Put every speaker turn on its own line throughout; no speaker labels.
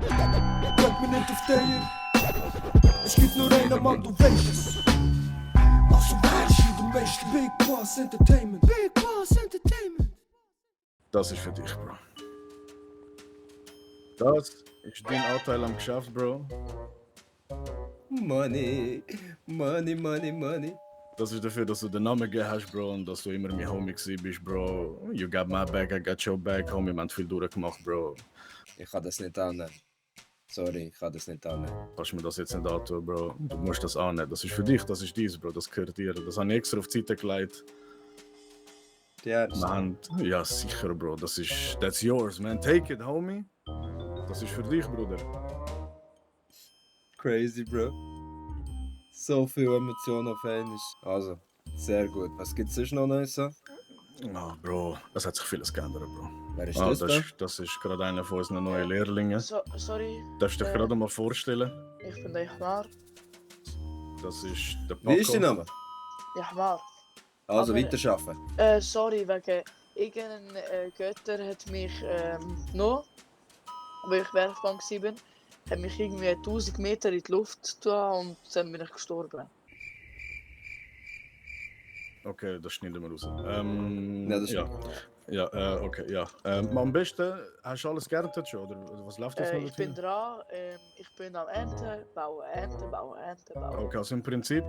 Drück mir nicht auf den. Es gibt nur einen Mann, du weißt es. Also weißt du, du weißt Big Boss Entertainment. Big Boss Entertainment.
Das ist für dich, Bro. Das ist dein Anteil am Geschäft, Bro.
Money, money, money, money.
Das ist dafür, dass du den Namen gegeben hast, Bro, und dass du immer mein Homie gewesen bist, Bro. You got my back, I got your back, Homie. Wir haben viel durchgemacht, Bro.
Ich kann das nicht annehmen. Sorry, ich kann das nicht annehmen.
Kannst du mir das jetzt nicht antun, Bro? Du musst das annehmen. Das ist für dich, das ist dies, Bro. Das gehört dir. Das habe ich extra auf die Seite gelegt.
Ja,
Ja, sicher, Bro. That's yours, man. Take it, Homie. Das ist für dich, Bruder.
crazy, Bro. So viel Emotionen auf einmal. Also, sehr gut. Was gibt's sonst noch Neues?
Ah, Bro, es hat sich vieles geändert, Bro.
Wer ist das, Bro?
Das ist gerade einer von unseren neuen Lehrlingen.
Sorry.
Darfst du dich gerade mal vorstellen?
Ich bin der Ihmar.
Das ist der Paco.
Wie ist dein Name?
Ihmar.
Also,
Aber-
weiterarbeiten.
Sorry, wegen irgendein Götter hat mich genommen, weil ich Werkbank war. Hat mich irgendwie 1000 Meter in die Luft getan und dann bin ich gestorben.
Okay, das schneiden wir raus.
Ja, das ist
okay, ja. Am besten, hast du alles geerntet schon, oder was läuft jetzt noch?
Ich bin dran, ich bin am Ernten, bauen.
Okay, also im Prinzip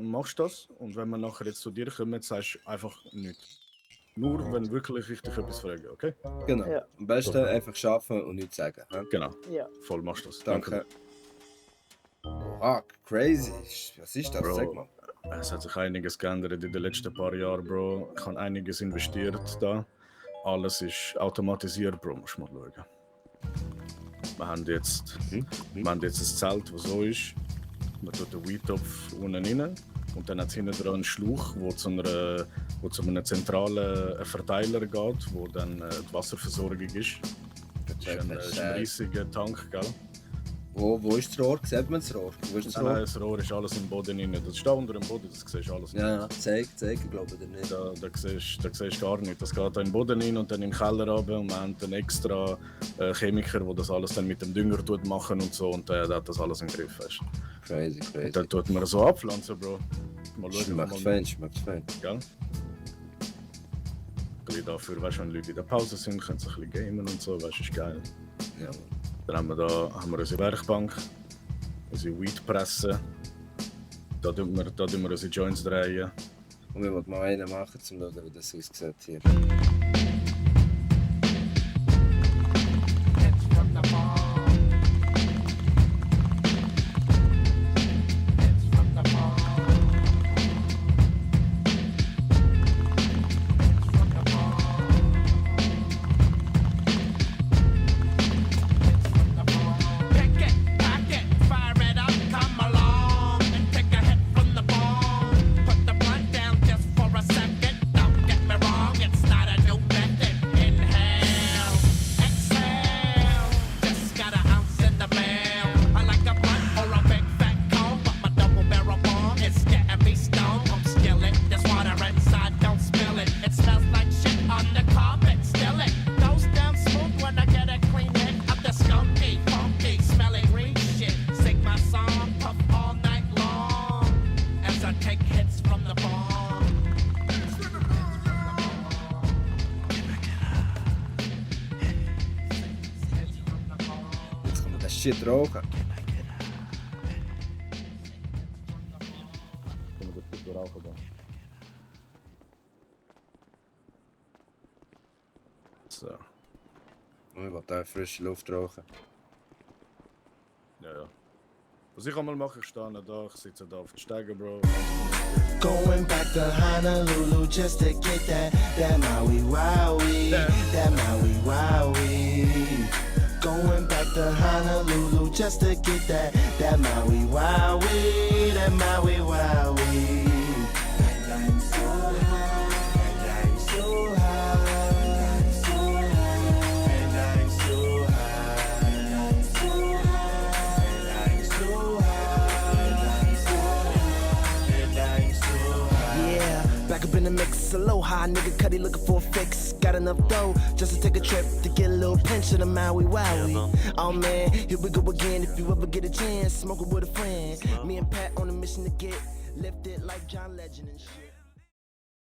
machst du das, und wenn wir nachher jetzt zu dir kommen, sagst du einfach nichts. Nur wenn wirklich richtig etwas fragen, okay?
Genau.
Ja.
Am besten einfach arbeiten und nichts sagen. Hä?
Genau,
Ja.
voll machst du das.
Danke. Ah, crazy. Was ist das?
Bro.
Sag mal.
Es hat sich einiges geändert in den letzten paar Jahren, Bro. Ich habe einiges investiert da. Alles ist automatisiert, Bro. Musst du mal schauen. Wir haben jetzt ein Zelt, das so ist. Man tut den Weintopf unten rein. Und dann hat es hinten dran einen Schlauch, der zu einem zentralen Verteiler geht, wo dann die Wasserversorgung ist. Das ist ein riesiger Tank, gell?
Wo ist das Rohr? Sieht man das Rohr? Wo ist das Rohr?
Nein, das Rohr ist alles im Boden rein. Das steht unter dem Boden, das siehst du alles nicht.
Ja, zeig, ich glaube dir nicht.
Da siehst du gar nicht. Das geht da in den Boden rein und dann in den Keller runter. Und wir haben dann extra Chemiker, die das alles dann mit dem Dünger machen und so. Und der hat das alles im Griff. Weißt.
Crazy.
Und dann tut man so abpflanzen, Bro. Mal schauen,
Schmeckt fein.
Gell? Ein bisschen dafür, weißt du, wenn Leute in der Pause sind, können sie ein bisschen gamen und so. Weißt du, ist geil.
Ja,
Dann haben wir unsere Werkbank, unsere Weedpresse. Da tun wir unsere Joints drehen.
und wir wollen mal einen machen, um zu schauen, wie das aussieht hier. Jetzt kann man das Shit rauchen.
Können wir das bitte rauchen da? So,
Und wir wollen auch frische Luft rauchen.
ja. Was ich einmal mache, ich stehe da, ich sitze da auf den Steigen, Bro.
Going back to Honolulu just to get that Maui Wowie, that Maui Wowie. Going back to Honolulu just to get that Maui Wowie, that Maui Wowie. And I'm so high, and I'm so high, and I'm so high, and I'm so high, and I'm so high, and I'm so high, and I'm so high, and I'm so high. Yeah, back up in the mix, aloha. high, nigga Cuddy looking for a fix. Got enough dough just to take a trip to get a little pension of Maui Wowie. Oh man, here we go again. If you ever get a chance, smoke it with a friend. Me and Pat on a mission to get lifted like John Legend and shit.